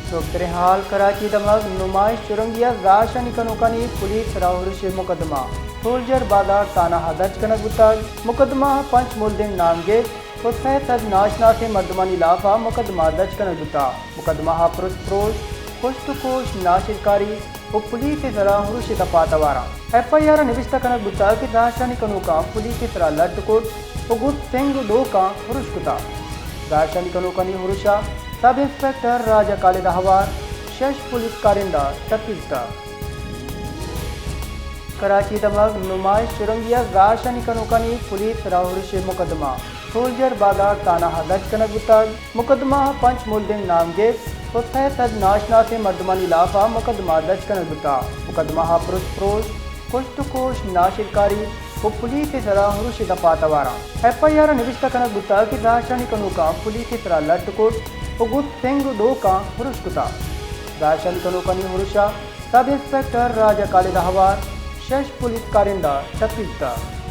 سوبتریں حال کراچی دمگ نمائش چرنگی ء زہرشانی کنوکانی پولیس سرا ہرش ء مقدمہ سولجر بازار تھانہ ء درج کنگ بوتگ۔ مقدمہ ء پنچ ملزم نامگپت و سئے سد ناشناسیں مردمانی لاف ء مقدمہ درج کنگ بوتگ۔ مقدمہ ء پرس پروش، کشت و کوش، ناشرکاری و پولیس ء سرا ہرش ء دپا تواراں۔ ایف آئی آر ء نبشتہ کنگ بوتگ کہ زہرشانی کنوکاں پولیس ء سرا لٹ کت و گوں سنگ و ڈوکاں ہرش کتگ۔ زہرشانی کنوکانی ہرش ء سب انسپکٹر راجہ خالد ء ہوار شش پولیس کارندہ ٹپی بوتگ۔ کراچی دمگ نمائش چرنگی ء زہرشانی کنوکانی پولیس سرا ہرش ء مقدمہ سولجر بازار تھانہ ء درج کنگ بوتگ۔ مقدمہ ء پنچ ملزم نامگپت و سئے سد ناشناسیں مردمانی لاف ء مقدمہ درج کنگ بوتگ۔ مقدمہ ء پرس پروش، کشت و کوش، ناشرکاری و پولیس ء سرا ہرش ء دپا تواراں۔ ایف آئی آر ء نبشتہ کنگ بوتگ کہ زہرشانی کنوکاں پولیس ء سرا لٹ کت و گوں سنگ و ڈوکاں ہرش کتگ۔ زہرشانی کنوکانی ہرش ء سب انسپکٹر راجہ خالد ء ہوار شش پولیس کارندہ ٹپی بوتگ۔